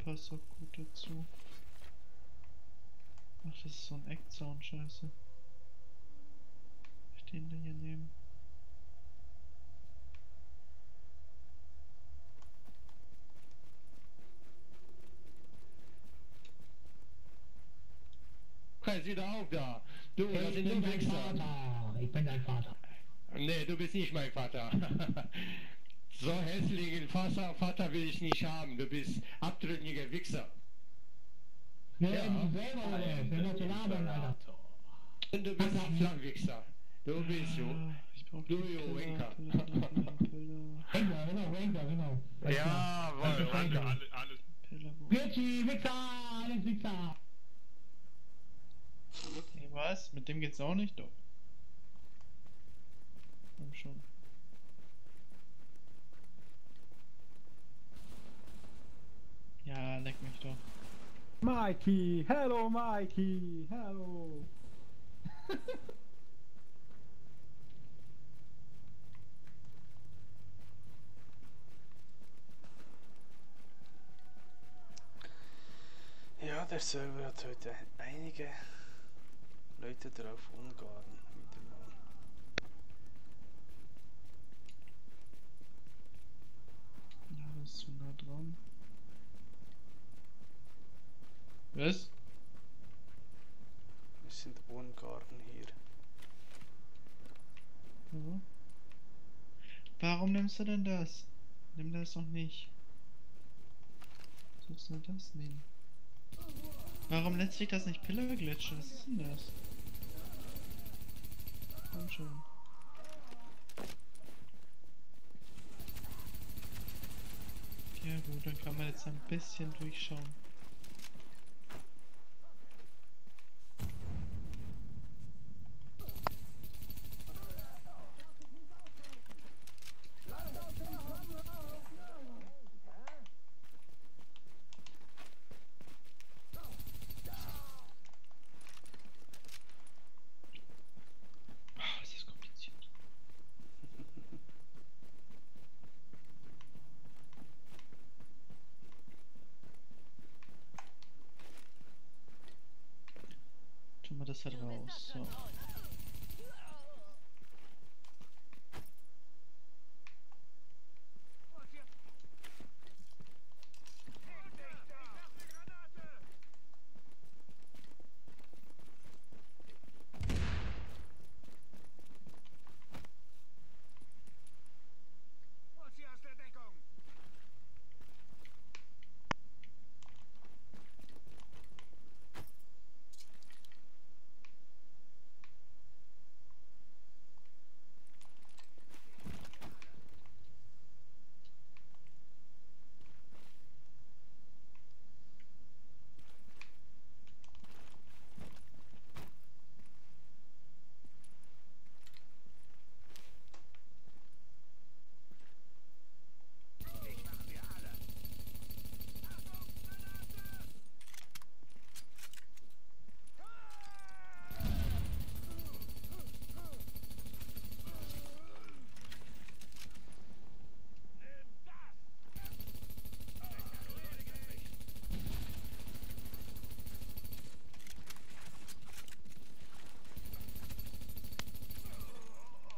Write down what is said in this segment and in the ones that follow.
passt auch gut dazu. Ach, das ist so ein Eckzaun, scheiße. Ich den da hier nehmen. Ist wieder auf da. Du, das sind die Wichser. Ich bin dein Vater. Nee, du bist nicht mein Vater. So hässlichen Vater will ich nicht haben. Du bist abtrünniger Wichser. Nee, Ja. du selber, Alter. Ich bin doch zu labern, Alter. Und du bist ein Flammwichser. Du bist so. Ich brauch Du, die jo, Wenker. Wenker, genau. Ja, wohl, Wenker. Gucci, Wichser, alles Wichser. Hey, was? Mit dem geht's auch nicht? Doch. Komm schon. Ja, leck mich doch. Mikey, hello Mikey, hello. Ja, der Server hat heute einige Leute drauf Ungarn wieder mal. Ja, das ist zu nah dran. Was? Es sind Ungarn hier. Ja. Warum nimmst du denn das? Nimm das doch nicht. Was sollst du das nehmen? Warum lässt sich das nicht Pillar glitschen? Was ist denn das? Komm schon. Ja gut, dann kann man jetzt ein bisschen durchschauen. Ah, ist das kompliziert. Tun wir das halt raus. So.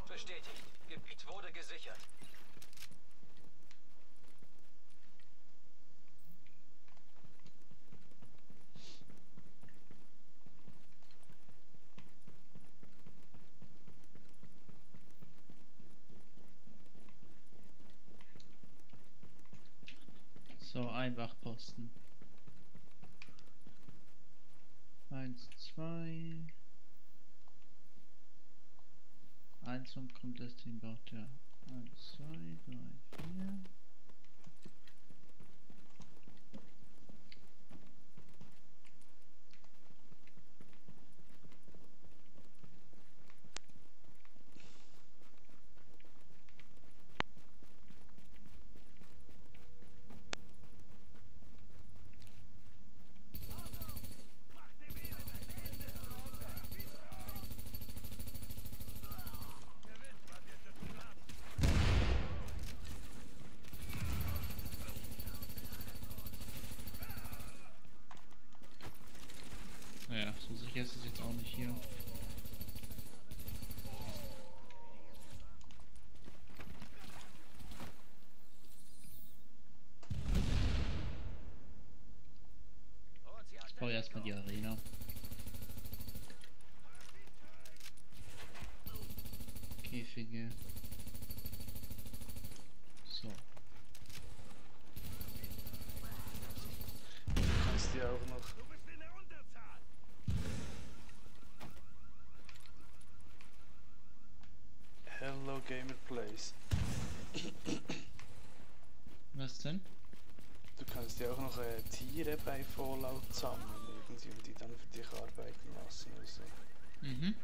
Bestätigt. Gebiet wurde gesichert. So, ein Wachposten. 1, 2. 1 und kommt das Team braucht ja 1, 2, 3, 4. erstmal die Arena. Käfige. So. Du kannst dir auch noch. Hello Gamer Place. Was denn? Du kannst ja auch noch Tiere bei Fallout sammeln irgendwie und die dann für dich arbeiten lassen oder so. Mhm.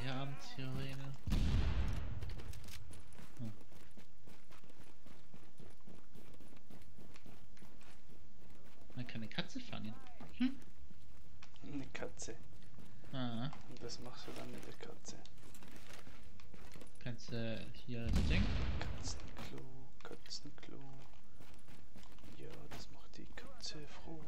Feierabend-Sirene. Hm. Man kann eine Katze fangen. Hm? Eine Katze. Ah, Und was machst du dann mit der Katze? kannst du hier das Ding? Katzenklo, Katzenklo. Ja, das macht die Katze froh.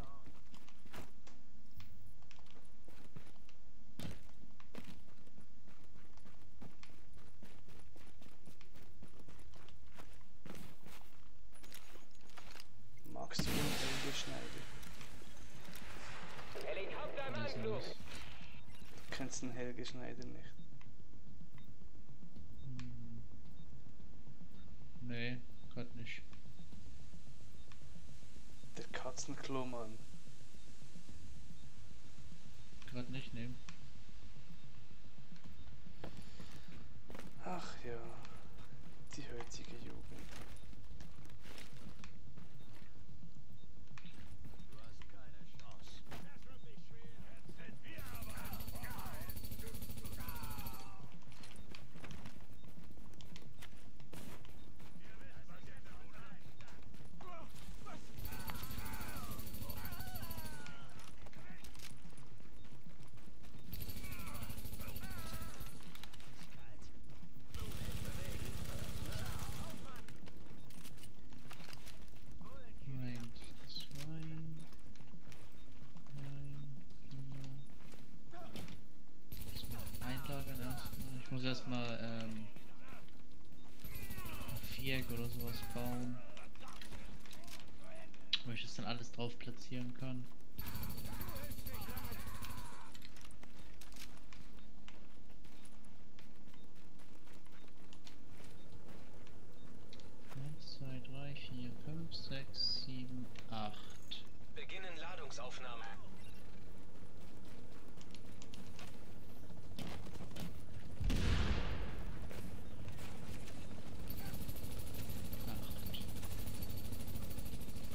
Magst du den Helge Schneider? Was ist denn das? Du kennst den Helge Schneider nicht. Hm. Nee, grad nicht. Der Katzenklo-Mann. Grad nicht nehmen. Ach ja, die heutige Jugend. Ich muss erstmal ein Viereck oder sowas bauen, wo ich das dann alles drauf platzieren kann. Eins, zwei, drei, vier, fünf, sechs, sieben, acht. Beginnen Ladungsaufnahme.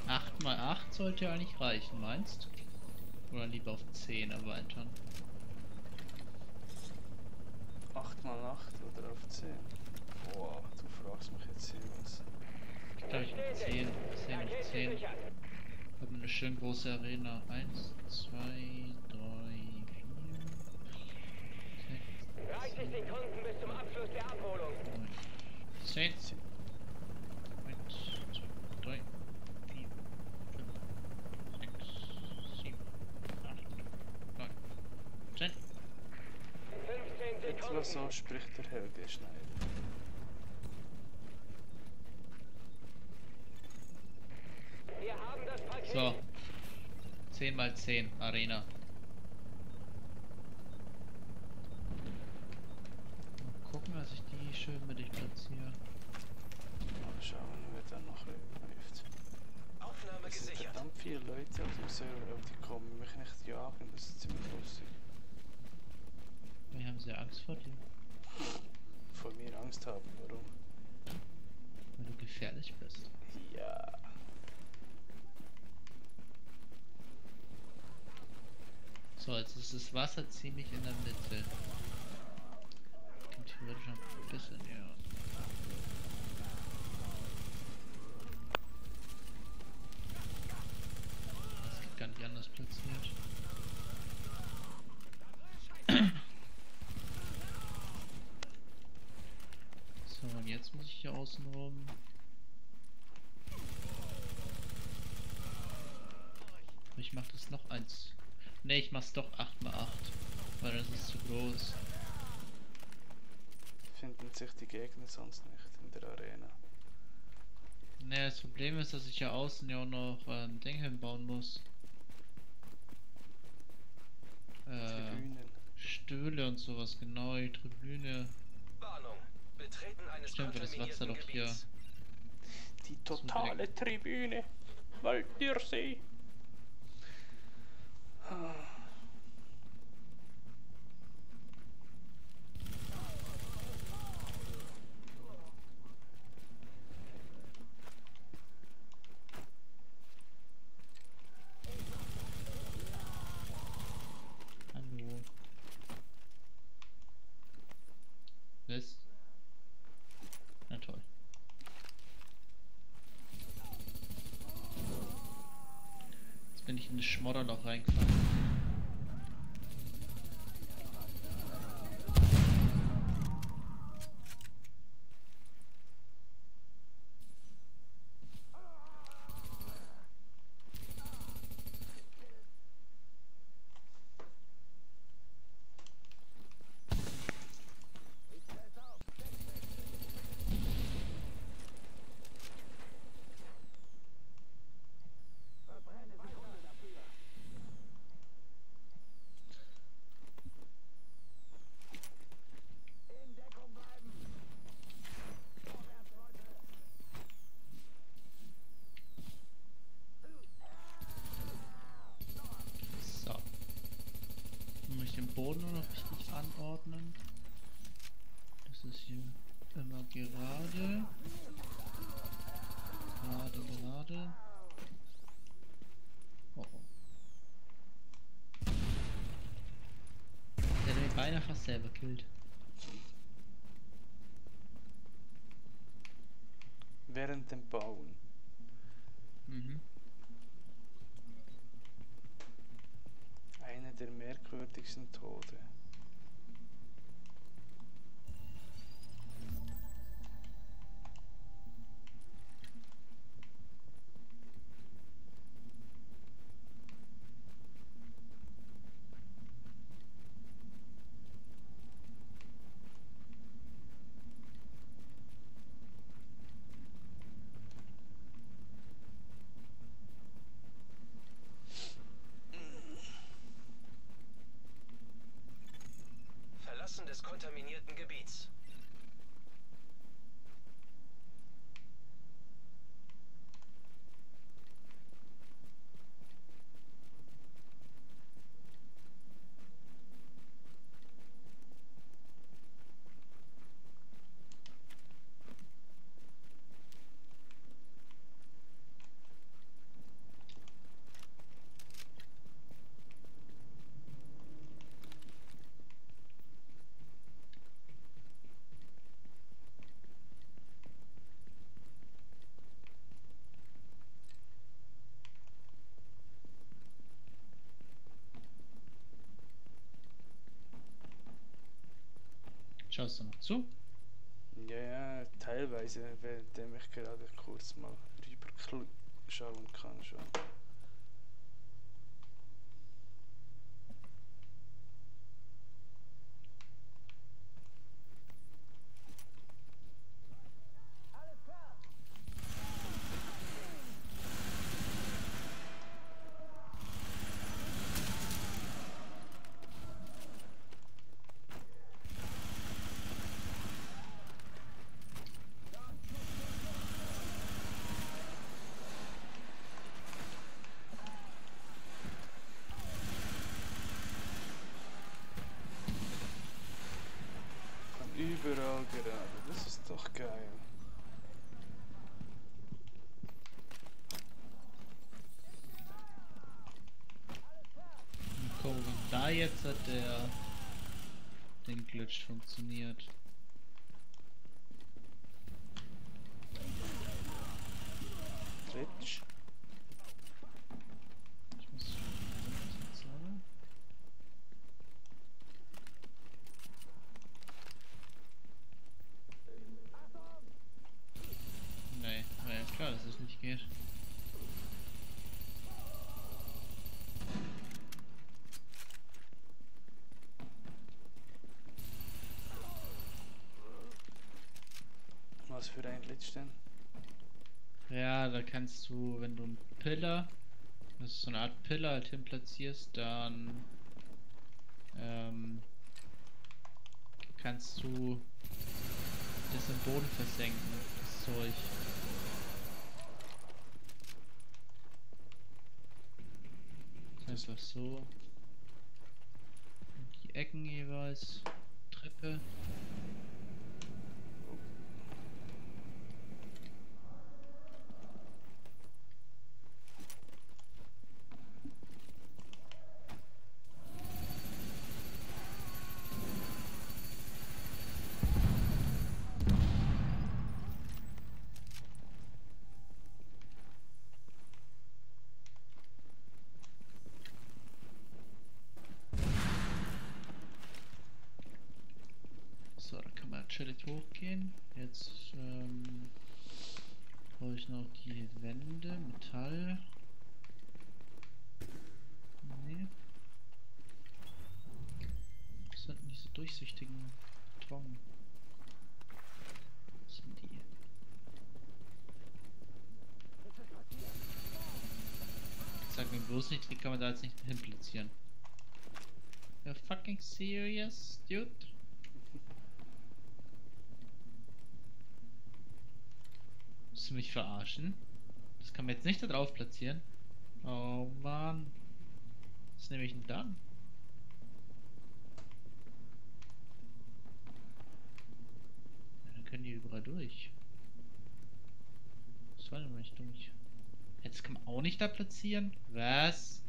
Acht mal 8 sollte ja eigentlich reichen, meinst? Oder lieber auf 10 erweitern? 8 mal 8 oder auf 10? Boah, du fragst mich jetzt hier was. Ich glaube, ich auf 10. 10 auf 10. Ich habe eine schön große Arena. 1, 2, 3, 4, 6, 30 Sekunden bis zum Abschluss der Abholung. 9, 10. 1, 2, 3, 4, 5, 6, 7, 8, 9, 10. 15 Etwa Sekunden. so spricht der Helge Schneider. So. 10 mal 10 Arena. Mal gucken, dass ich die schön mittig platziere. Mal schauen, wer da noch läuft. Aufnahme Es sind gesichert. verdammt viele Leute auf dem Server, aber die kommen mich nicht jagen, das ist ziemlich lustig. Wir haben sehr Angst vor dir, Vor mir Angst haben, warum? weil du gefährlich bist. Ja. So, jetzt ist das Wasser ziemlich in der Mitte. Kommt theoretisch noch ein bisschen näher. Das geht gar nicht anders platziert. So, und jetzt muss ich hier außen rum. Ich mach das noch eins. Ne, ich mach's doch 8x8, weil das ist zu groß. Finden sich die Gegner sonst nicht in der Arena. Ne, das Problem ist, dass ich ja außen ja auch noch Ding hinbauen muss. Tribünen. Stühle und sowas, genau, die Tribüne. Warnung. Betreten eines Stimmt, wird das Wasser kontaminierten doch hier. Gebiets. Die totale Tribüne. Waldersee. Hallo. Was? Na toll. Jetzt bin ich in das Schmodderloch reingefallen. So. Dann muss ich den Boden nur noch richtig anordnen. Das ist hier immer gerade. Gerade. Oh, oh. Der hat mich beinahe fast selber killt. Während dem Bauen. Mhm. Einer der merkwürdigsten Tode. Verlassen des kontaminierten Gebiets. Schaust du noch zu? Ja, teilweise, währenddem ich gerade kurz mal rüber schauen kann schon. da jetzt hat den Glitch funktioniert. Glitch. Ich muss sagen. Nee, war ja klar, dass es nicht geht. Was für ein Glitch denn? Ja, da kannst du, wenn du einen Pillar, das ist so eine Art Pillar halt hin platzierst, dann kannst du das im Boden versenken, das Zeug. Das ist einfach so. Die Ecken jeweils. Treppe. So, da kann man chillig hochgehen. Jetzt brauche ich noch die Wände, Metall. Nee. Das sind diese durchsichtigen Beton. Was sind die? Sag mir bloß nicht, wie kann man da jetzt nicht hin platzieren? You're fucking serious, dude? Willst du mich verarschen? Das kann man jetzt nicht da drauf platzieren. Oh Mann. Was nehme ich denn dann? Ja, dann können die überall durch. Das war nämlich durch. Jetzt kann man auch nicht da platzieren? Was?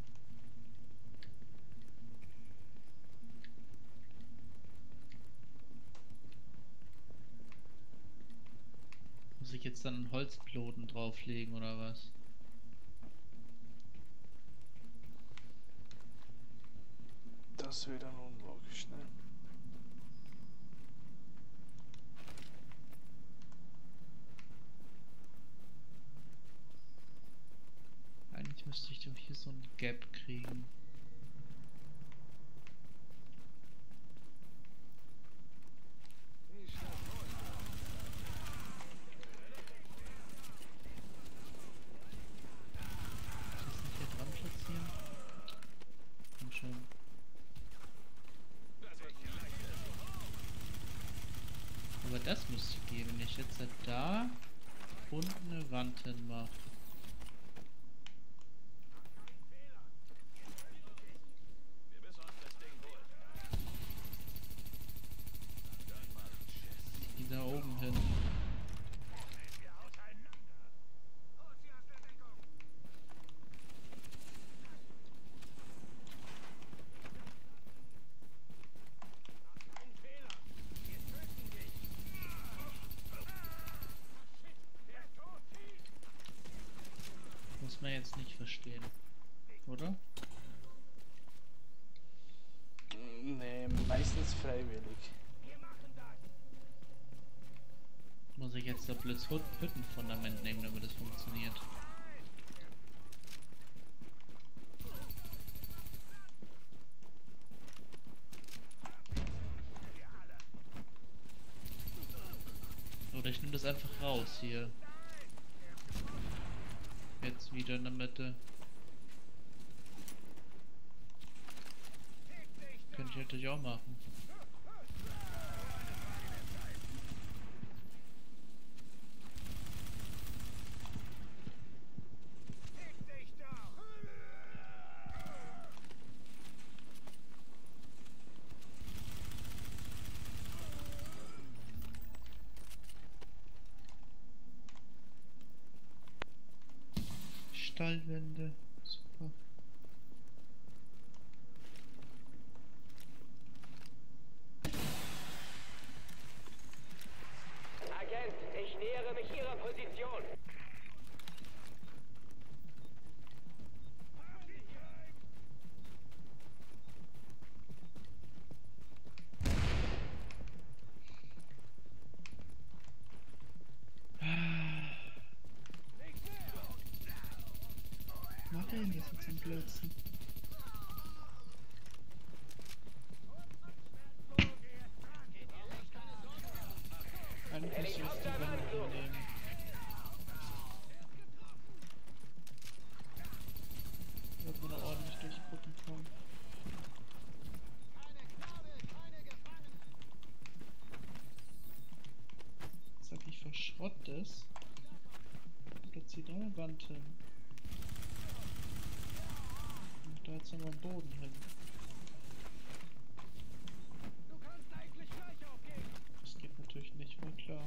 Muss ich jetzt dann einen Holzploten drauflegen oder was? Das wäre dann unlogisch, ne? Eigentlich müsste ich doch hier so ein Gap kriegen. Aber das müsste gehen, wenn ich jetzt halt da unten eine Wand hin mache. Die da oben hin. Muss man jetzt nicht verstehen, oder? Nee, meistens freiwillig. Muss ich jetzt da blöds Hüttenfundament nehmen, damit das funktioniert? Oder ich nehme das einfach raus hier. Jetzt wieder in der Mitte. Könnte ich natürlich auch machen. Stallwände. Super. Scheiße zum Blitzen. Eigentlich müsste ich die Wände nehmen. Damit man da ordentlich durchgucken kann. Sag ich verschrott das? Da zieht eine Wand hin. Und da jetzt nochmal Boden hin. Das geht natürlich nicht mehr klar.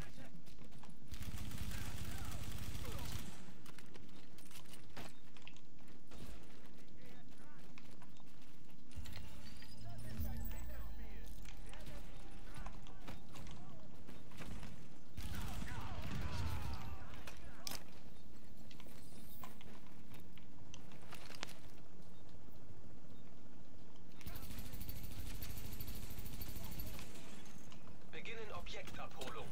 Beginnen Objektabholung.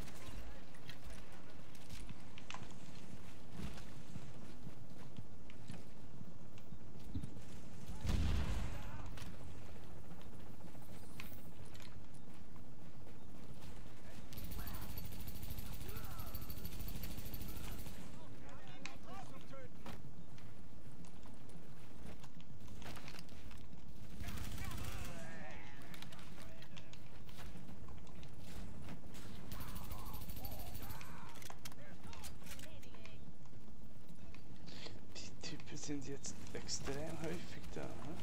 Die Typen sind jetzt extrem häufig da. Hm?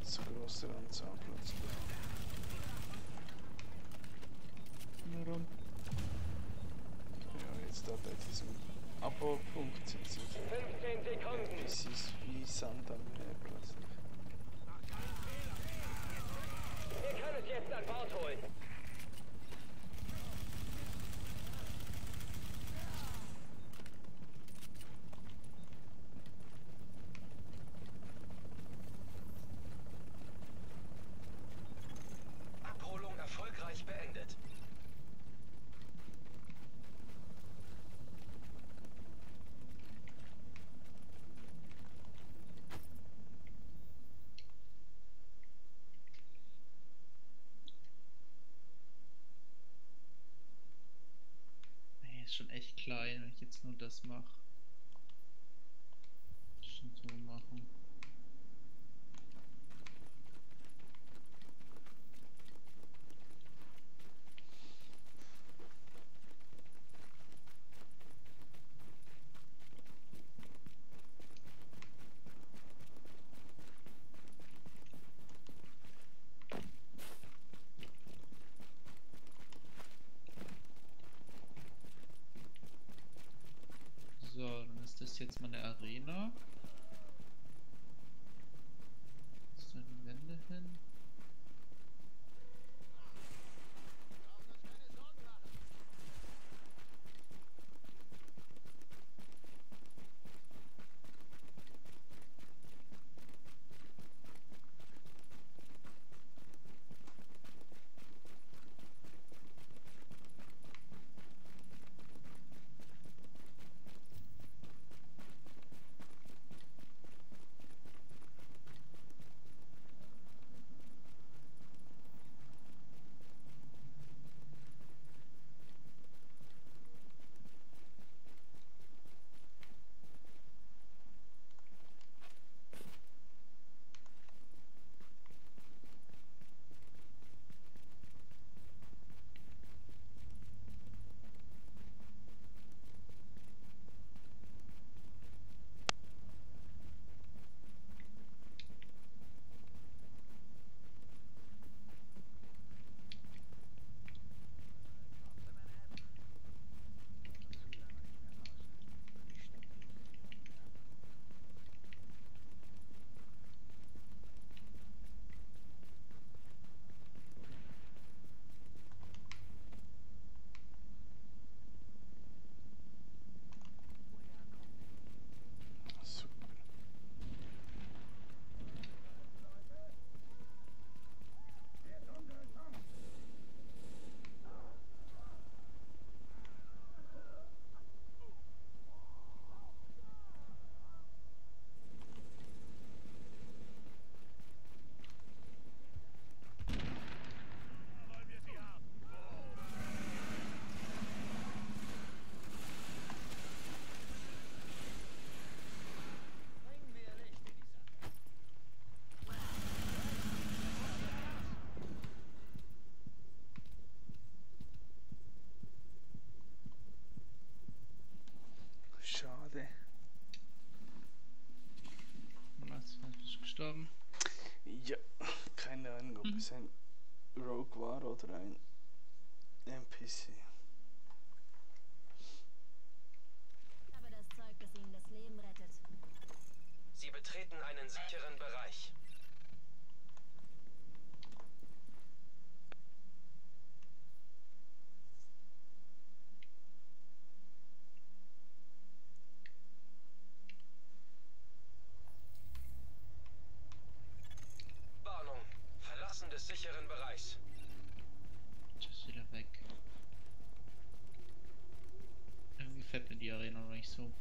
So große Anzahl plötzlich. Warum? Ja, jetzt da bei diesem Abholpunkt sind sie 15 Sekunden. NPCs wie Sand am Meer plötzlich. Wir können es jetzt an Bord holen. Abholung erfolgreich beendet. Nee, ist schon echt klein, wenn ich jetzt nur das mache. Schon so machen. So, dann ist das jetzt meine Arena. Ist da die Wände hin? gestorben? Ja, keine Ahnung, ob es ein Rogue war oder ein NPC. Aber das Zeug, das ihnen das Leben rettet. Sie betreten einen sicheren Bereich. Warnung. Verlassen des sicheren Bereichs. Tschüss, wieder weg. Irgendwie gefällt mir die Arena noch nicht so.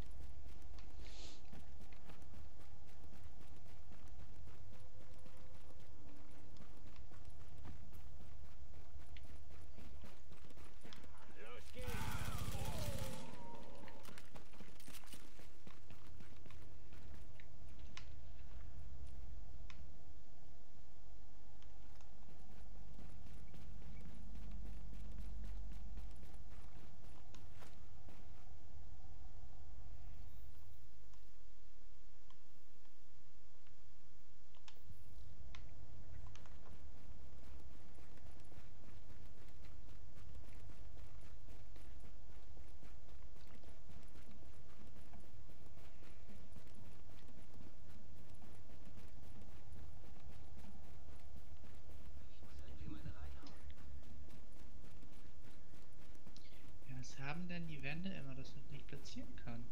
Ja, was haben denn die Wände immer, dass ich nicht platzieren kann?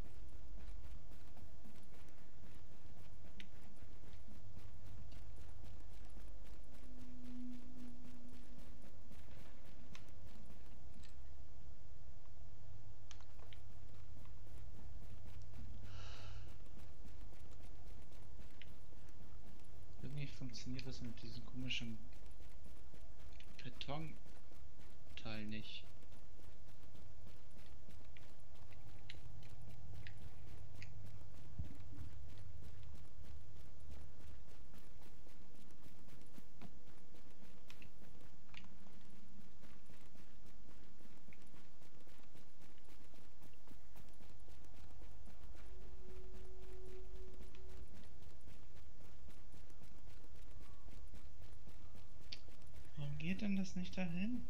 Irgendwie funktioniert das mit diesem komischen Betonteil nicht. Warum geht denn das nicht dahin?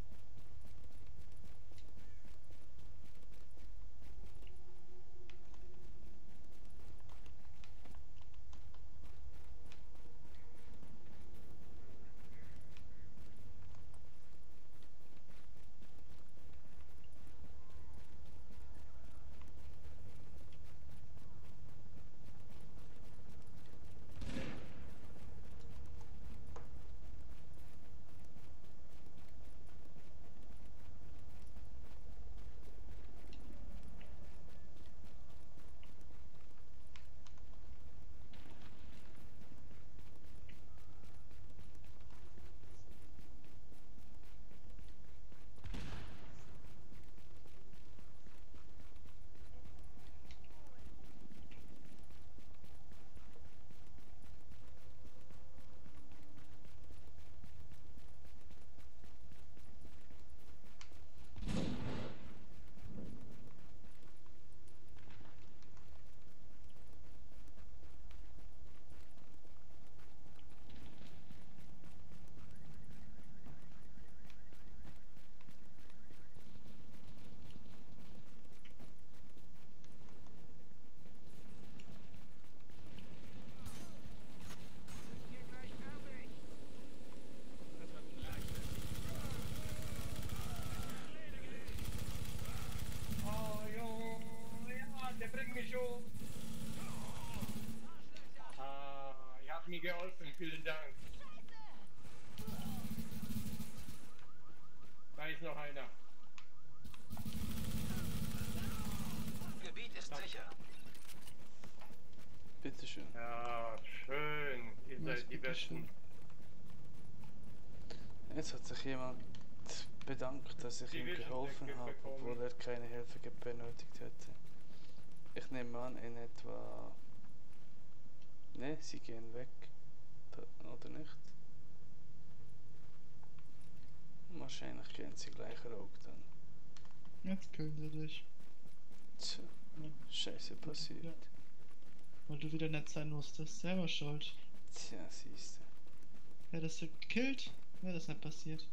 Oh, jo, ja, der bringt mich um. Ihr habt mir geholfen, vielen Dank. Da ist noch einer. Gebiet ist sicher. Bitteschön. Ja, schön. Ihr Was, seid die bitteschön? Besten. Jetzt hat sich jemand bedankt, dass ich ihm geholfen habe, obwohl er keine Hilfe benötigt hätte. Ich nehme an, in etwa... Ne, sie gehen weg. Oder nicht? Wahrscheinlich gehen sie gleich raus dann. Jetzt killen sie dich. Tja, Scheiße passiert. Ja. Weil du wieder nett sein musstest. Selber schuld. Tja, siehst Hättest du gekillt, wäre das nicht passiert.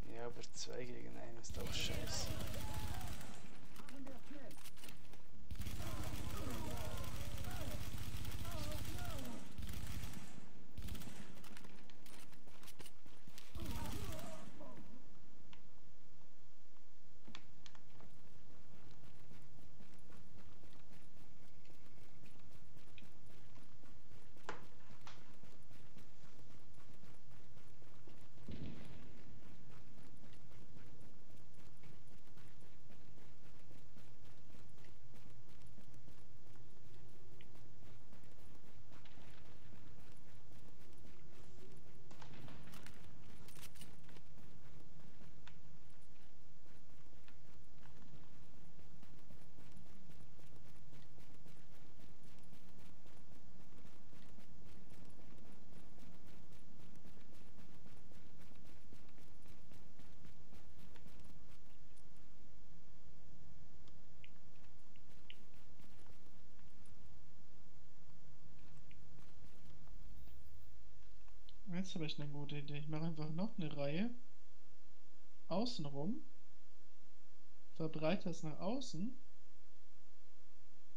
du. Ja, aber 2 gegen 1 ist auch scheiße. Jetzt habe ich eine gute Idee. Ich mache einfach noch eine Reihe außenrum, verbreite es nach außen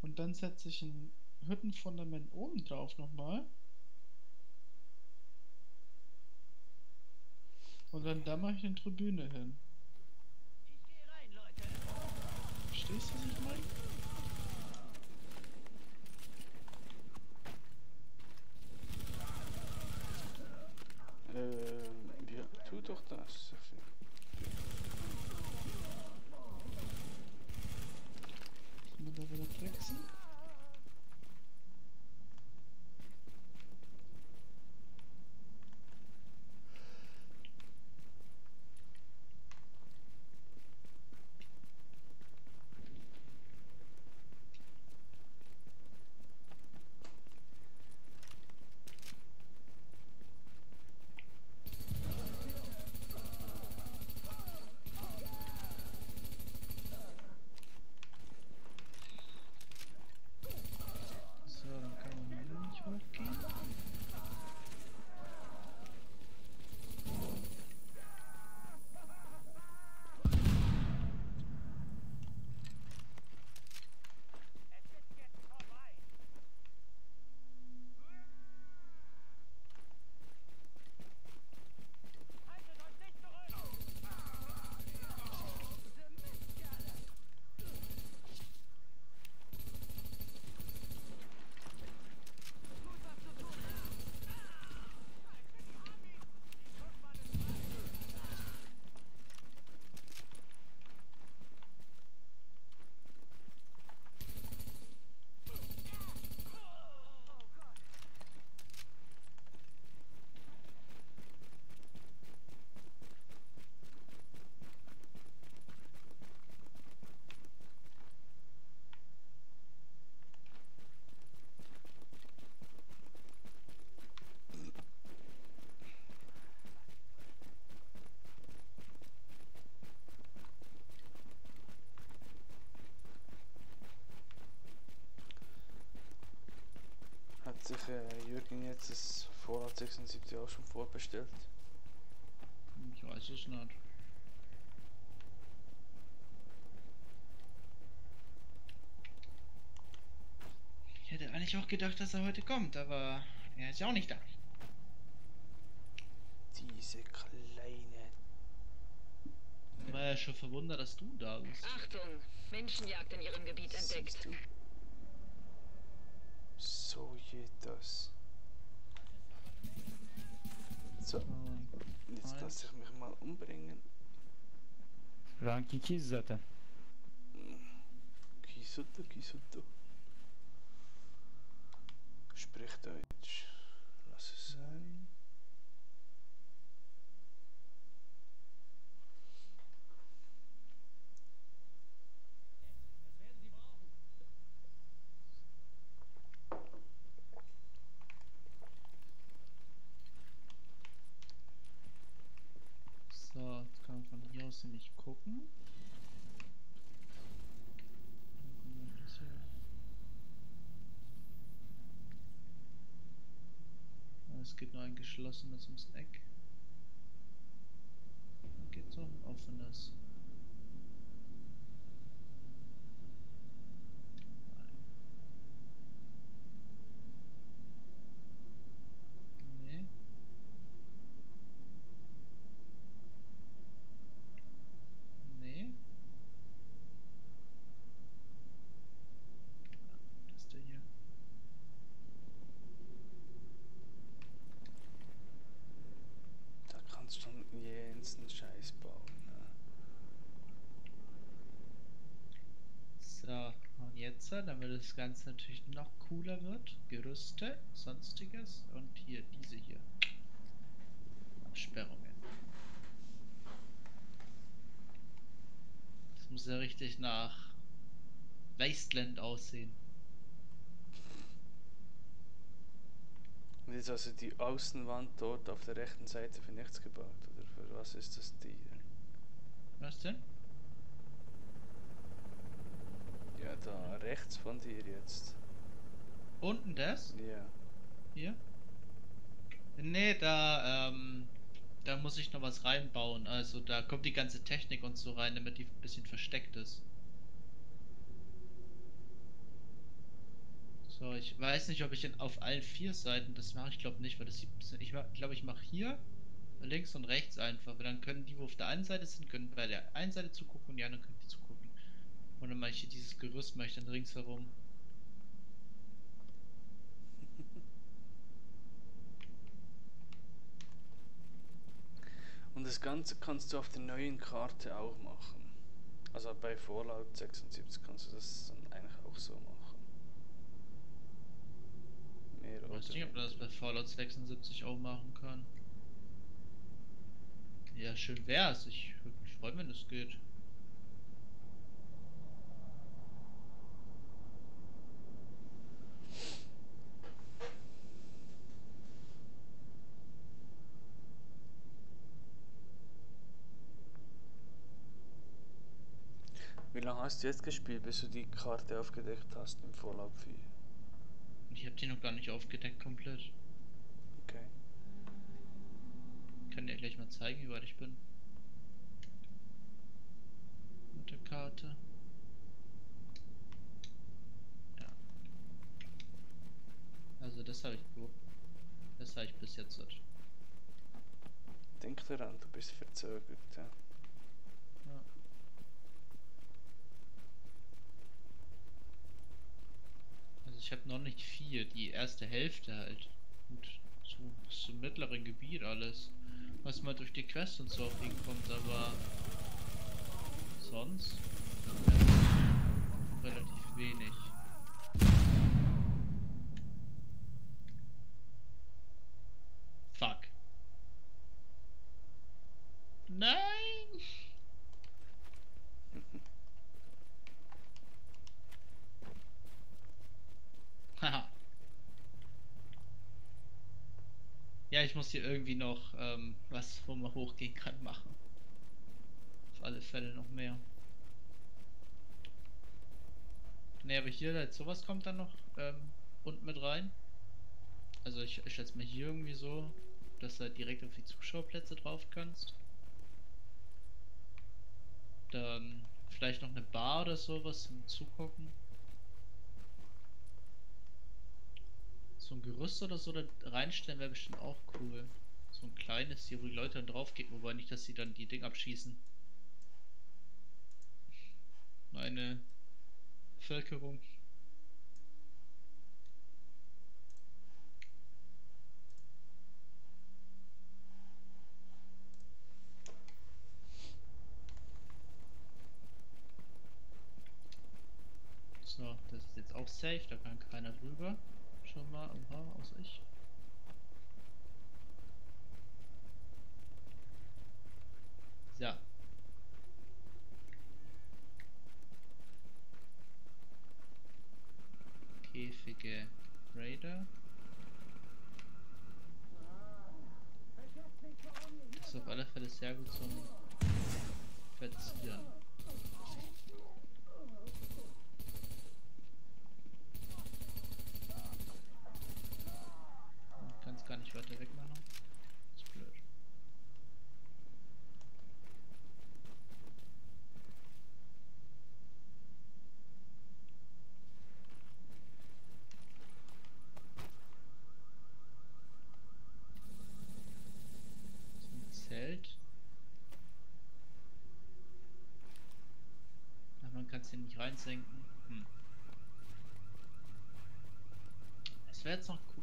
und dann setze ich ein Hüttenfundament oben drauf nochmal. Und dann da mache ich eine Tribüne hin. Verstehst du, was ich meine? Ja, tu doch das, Sophie. Kann man da wieder flexen? So, dann kann man hier nicht hochgehen. Hat sich Jürgen jetzt das Fallout 76 auch schon vorbestellt? Ich weiß es nicht. Ich hätte eigentlich auch gedacht, dass er heute kommt, aber er ist ja auch nicht da. Diese kleine... War ja schon verwundert, dass du da bist. Achtung! Menschenjagd in ihrem Gebiet entdeckt. Siehst du? So geht das. So, jetzt lasse ich mich mal umbringen. Ranki Kiss zaten. Kisuto, Kisuto. Sprich Deutsch. Lass es sein. So, jetzt kann man von hier aus nämlich gucken. Es geht nur ein geschlossenes ums Eck. Dann geht so ein offenes. Nee. Nee. Das ist der hier. Da kannst du dann jensten Scheiß bauen. Ne? So, und jetzt, damit das Ganze natürlich noch cooler wird, Gerüste, sonstiges und hier diese hier. Absperrungen. Das muss ja richtig nach Wasteland aussehen. Und jetzt also die Außenwand dort auf der rechten Seite für nichts gebaut, oder für was ist das die? Was denn? Ja, da rechts von dir jetzt. Unten das? Ja. Hier? Nee, da muss ich noch was reinbauen. Also da kommt die ganze Technik und so rein, damit die ein bisschen versteckt ist. So, ich weiß nicht, ob ich auf allen 4 Seiten das mache. Ich glaube nicht, weil das sieht ein bisschen, ich glaube, ich mache hier links und rechts einfach. Weil dann können die, wo auf der einen Seite sind, können bei der einen Seite zugucken und die anderen können die zugucken. Und dann mache ich hier dieses Gerüst, mache ich dann ringsherum. Und das Ganze kannst du auf der neuen Karte auch machen. Also bei Fallout 76 kannst du das dann eigentlich auch so machen. Mehr Ich weiß nicht, ob man das bei Fallout 76 auch machen kann. Ja, schön wär's. Ich würde mich freuen, wenn es geht. Wie lange hast du jetzt gespielt, bis du die Karte aufgedeckt hast im Fallout 4? Ich habe die noch gar nicht aufgedeckt komplett. Okay. Ich kann dir gleich mal zeigen, wie weit ich bin. Mit der Karte. Ja. Also das habe ich. Das habe ich bis jetzt. Denk daran, du bist verzögert. Ja. Ja. Also ich habe noch nicht viel, die erste Hälfte halt. Und so bis zum mittleren Gebiet alles. Was mal durch die Quest und so auch hinkommt, aber sonst relativ wenig. Fuck. Nein! Haha. Ja, ich muss hier irgendwie noch was, wo man hochgehen kann, machen. Auf alle Fälle noch mehr. Ne, aber hier halt sowas kommt dann noch unten mit rein. Also ich schätze mal hier irgendwie so, dass du halt direkt auf die Zuschauerplätze drauf kannst. Dann vielleicht noch eine Bar oder sowas zum Zugucken. So ein Gerüst oder so da reinstellen wäre bestimmt auch cool. So ein kleines hier, wo die Leute dann drauf gehen, wobei nicht, dass sie dann die Ding abschießen. Meine Bevölkerung. So, das ist jetzt auch safe, da kann keiner drüber. Schon mal, außer ich. So. Käfige Raider. Das ist auf alle Fälle sehr gut zum Verzieren. gar nicht weiter weg machen. Das ist blöd. Das ist ein Zelt. Ach, man kann es hier nicht reinsenken. Das wäre jetzt noch cool.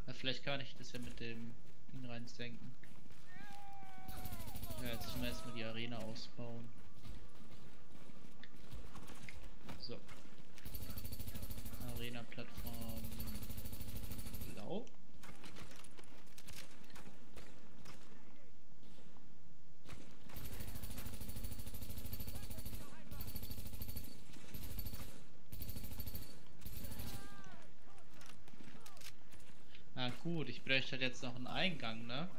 Na, vielleicht kann ich das ja mit dem Ding reinsenken. Ja, jetzt müssen wir erstmal die Arena ausbauen. So. Arena-Plattform blau. Ah gut, ich bräuchte halt jetzt noch einen Eingang, ne?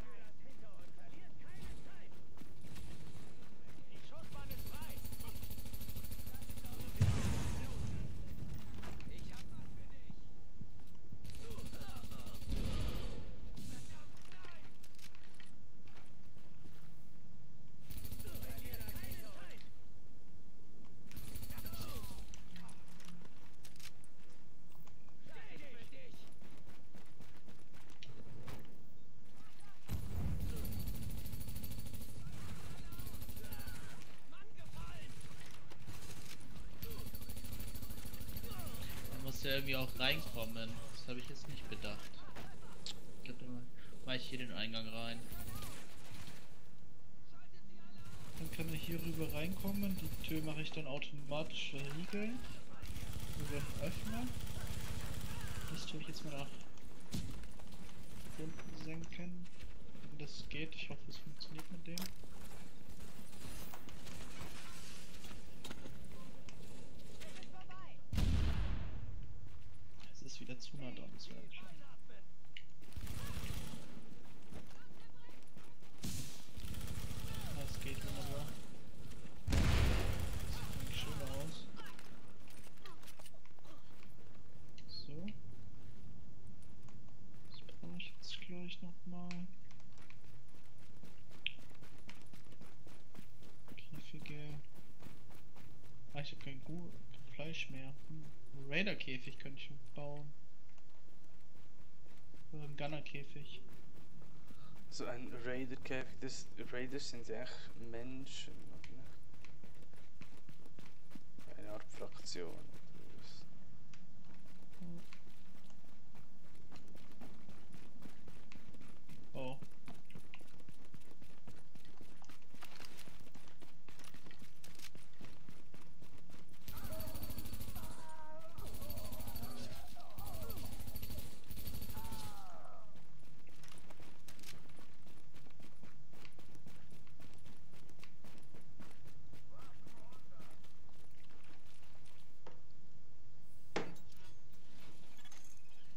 Muss ja irgendwie auch reinkommen. Das habe ich jetzt nicht bedacht. Ich glaube, dann mache ich hier den Eingang rein. Dann kann er hier rüber reinkommen. Die Tür mache ich dann automatisch verriegeln. Wir werden öffnen. Das tue ich jetzt mal nach unten senken. Wenn das geht. Ich hoffe, es funktioniert mit dem. Wieder zu nah dran, das wäre schon. Das geht wunderbar. Sieht schön aus. So. Das brauche ich jetzt gleich nochmal. Käfige. Ah, ich habe kein Fleisch mehr. Raider-Käfig könnte ich bauen. Oder ein Gunner-Käfig. So ein Raider-Käfig, Raiders sind ja echt Menschen, oder nicht? Eine Art Fraktion. Oh.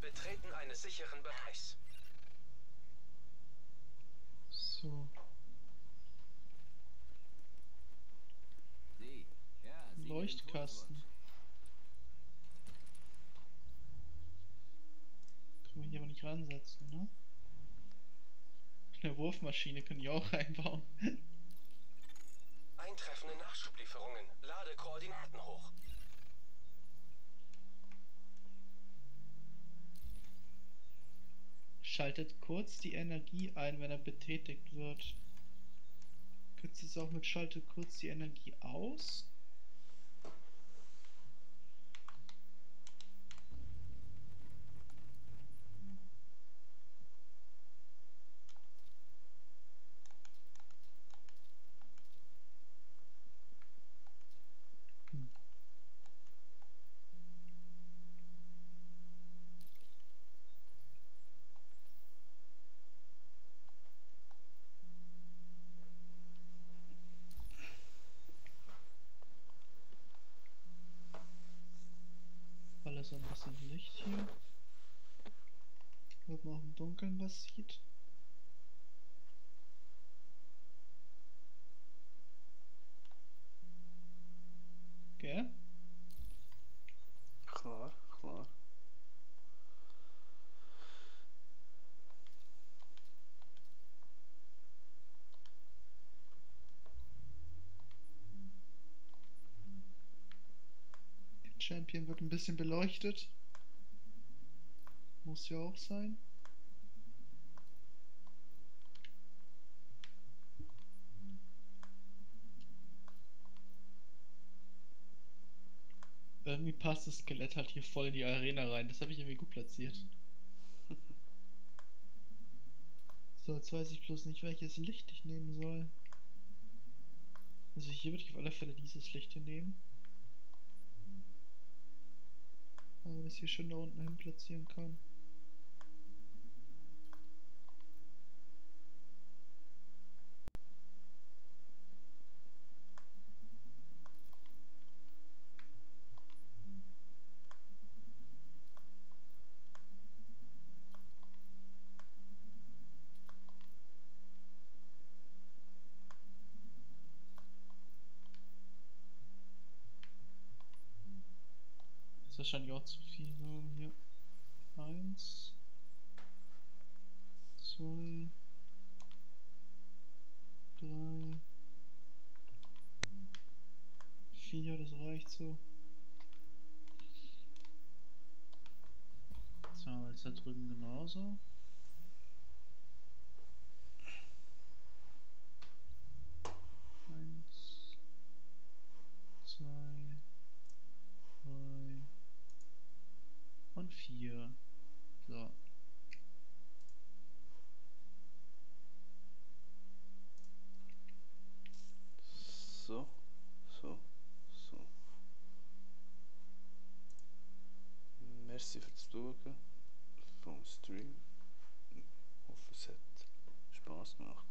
Betreten eines sicheren Bereichs. So. Leuchtkasten. Können wir hier aber nicht ransetzen, ne? Eine Wurfmaschine können die auch reinbauen. Eintreffende Nachschublieferungen. Lade Koordinaten hoch. Schaltet kurz die Energie ein, wenn er betätigt wird. Könntest du es auch mit Schaltet kurz die Energie aus? So ein bisschen Licht hier, damit man auch im Dunkeln was sieht. Okay. Klar, klar. Champion wird ein bisschen beleuchtet. Muss ja auch sein. Irgendwie passt das Skelett halt hier voll in die Arena rein. Das habe ich irgendwie gut platziert. So, jetzt weiß ich bloß nicht, welches Licht ich nehmen soll. Also hier würde ich auf alle Fälle dieses Licht hier nehmen. Aber das hier schon da unten hin platzieren kann. Das ist wahrscheinlich auch zu viel. So, hier. 1, 2, 3, 4, das reicht so. So, jetzt da drüben genauso. Eins, 2, 3 und 4. So. So, so, so. Merci fürs Schauen vom Stream. Ich hoffe, es hat Spaß gemacht.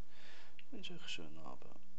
Ich wünsche euch einen schönen Abend.